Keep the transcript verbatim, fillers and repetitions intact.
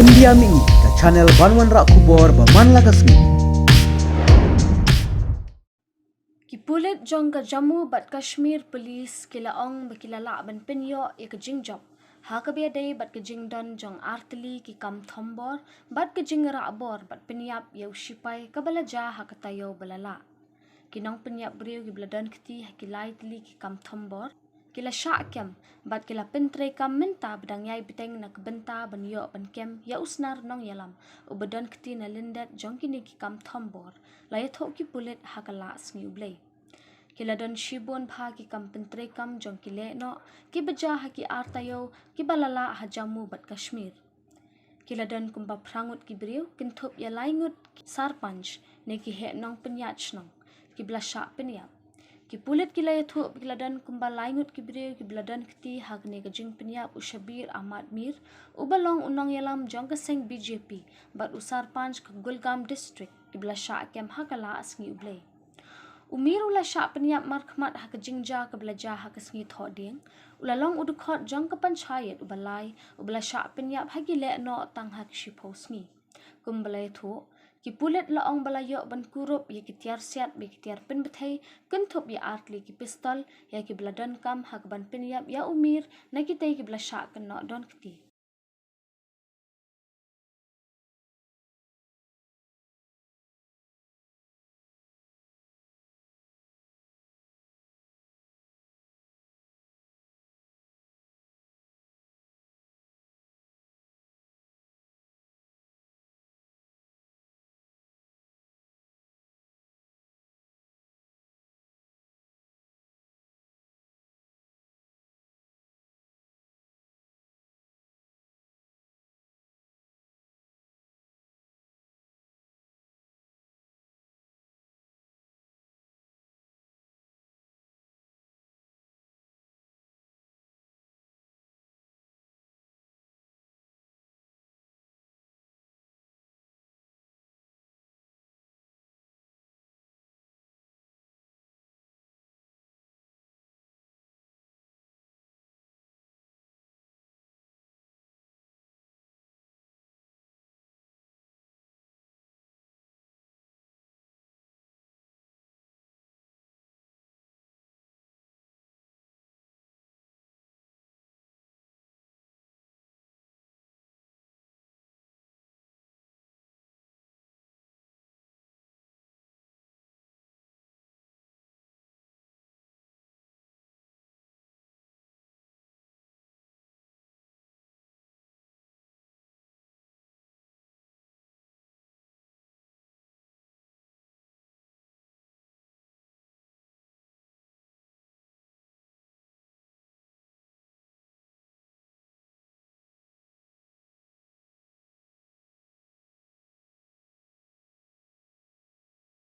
India Mih, ka channel ban wanrah khubor ba man la ka sngi. Ki pulit jong ka Jammu bad Kashmir Police ki la ong ba ki la lah ban pynïoh ïa ka jingjop ha kaba ïadei bad ka jingdon jong artylli ki kam thombor bad ka jingrah bor bad pynïap ïa u shipai kaba la jia ha ka taïew ba la lah. Ki nongpynïap briew kiba la don kti ha ki lai tylli ki kam thombor ki la shah kem bad ki la pyntreikam mynta ba dang ïai bteng na ka bynta ban ïoh ban kem ïa u Snar Nongïalam uba don kti na lyndet jong kine ki kam thombor, la ïathuh ki pulit ha ka la sngi U Blei. Ki la don shibun bha ki kam pyntreikam jong ki lehnoh kiba jia ha ki ar taïew kiba la lah ha Jammu bad Kashmir. Ki la don kumba phra ngut ki briew, kynthup ïa lai ngut ki sarpanch ne ki heh nongpynïaid shnong kiba la shah pynïap. Ki pulit ki la ïathuh ba ki la don kumba lai ngut ki briew kiba la don kti ha kane ka jingpynïap u Shabir Ahmad Mir, uba long u nongïalam jong ka seng B J P bad u sarpanch ka Gulgam District, kiba la shah kem ha ka la sngi U Blei. U Mir u la shah pynïap markhmat ha ka jingjia kaba la jia ha ka sngi Thohdieng. U la long u dkhot jong ka panchayat uba lai uba la shah pynïap ha ki lehnoh tang ha ka shiphew sngi. Kumba la ïathuh, ki pulit la ong ba la ïoh ban kurup ïa ki tiar siat bad ki tiar pynbthei, kynthup ïa artylli ki pistol, ïa kiba la donkam ha kaban pynïap ïa u Mir na kitei kiba la shah kynnoh don kti.